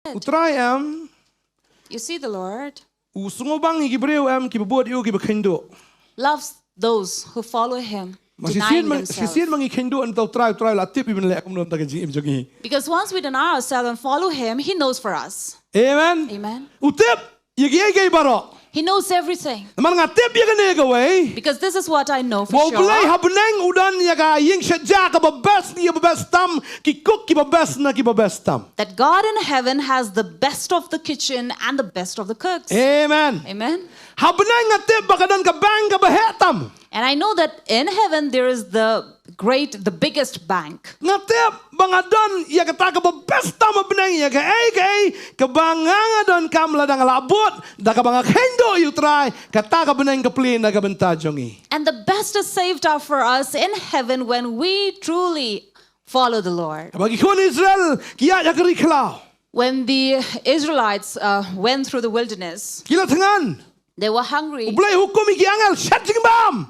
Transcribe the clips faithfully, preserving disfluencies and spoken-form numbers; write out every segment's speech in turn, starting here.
U Trai em, You see, the Lord u sngewbang ïa ki briew em, kiba bud ïa u, kiba kheiñduh. loves those who follow him, Ma shisien denying ma, themselves. Shisien ma ngi kheiñduh na u Trai, u Trai u la tip ïa ban leh kumno na ka jingim jong ngi. Because once we deny ourselves and follow him, he knows for us. Amen. Amen. U tip ïa kiei kiei baroh. He knows everything. Namar nga tip ïa kane kawei. Because this is what I know for Ba U Blei sure. ha bneng u don ïa ka ïing shet ja kaba best ne kaba best tam, ki cook kiba best ne kiba best tam. That God in heaven has the best of the kitchen and the best of the cooks. Amen. Amen. Ha bneng nga tip ba ka don ka bank kaba heh tam. And I know that in heaven there is the great, the biggest bank. Nga tip ba nga don ïa kata kaba best tam ha bneng, ïa kaei kaei kaba nga nga donkam lada nga la bud, da kaba nga kheiñduh ïa u Trai, kata ka bneng ka plie na ka bynta jong ngi. And the best is saved up for us in heaven when we truly follow the Lord. Haba ki khun Israel ki ïaid ha ka ri khlaw, When the Israelites uh, went through the wilderness, ki la thngan. They were U hungry. Blei hukum ïa ki angel, shet jingbam.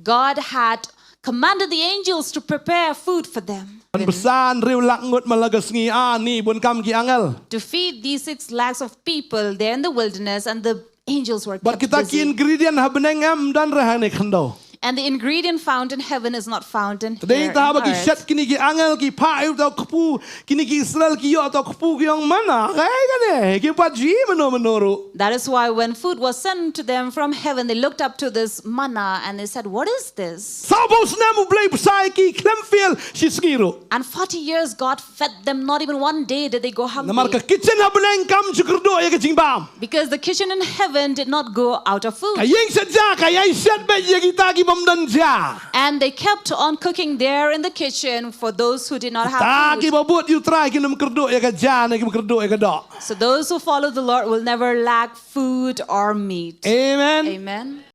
God had commanded the angels to prepare food for them, Ban bsa hynriew lak ngut man la ka sngi, ani bun kam ki angel. To feed these six lakhs of people there in the wilderness, and the angels were Bad kept kita ki busy. Ingredient ha bneng em don re hangne khyndew. And the ingredient found in heaven is not found in Te dei here ta haba on ki earth. Shet kine ki angel ki phah ïa uta u kpu, kine ki Israel ki ïoh uta u kpu, ki ong, manna, kaei kane, kim pat ju i manno manno ruh. That is why when food was sent to them from heaven, they looked up to this manna and they said, "What is this?" Sawphew snem U Blei u bsa ïa ki khlem fail shi sngi ruh. And forty years God fed them, not even one day did they go hungry. Namar ka kitchen ha bneng kam ju kyrduh ïa ka jingbam. Because the kitchen in heaven did not go out of food. Ka ïing shet ja ka ïai shet beit ïa kita ki bym don ja. And they kept on cooking there in the kitchen for those who did not Ta have food. Kiba bud ïa u Trai kim kyrduh ïa ka ja ne kim kyrduh ïa ka doh. So those who follow the Lord will never lack food or meat. Amen. Amen.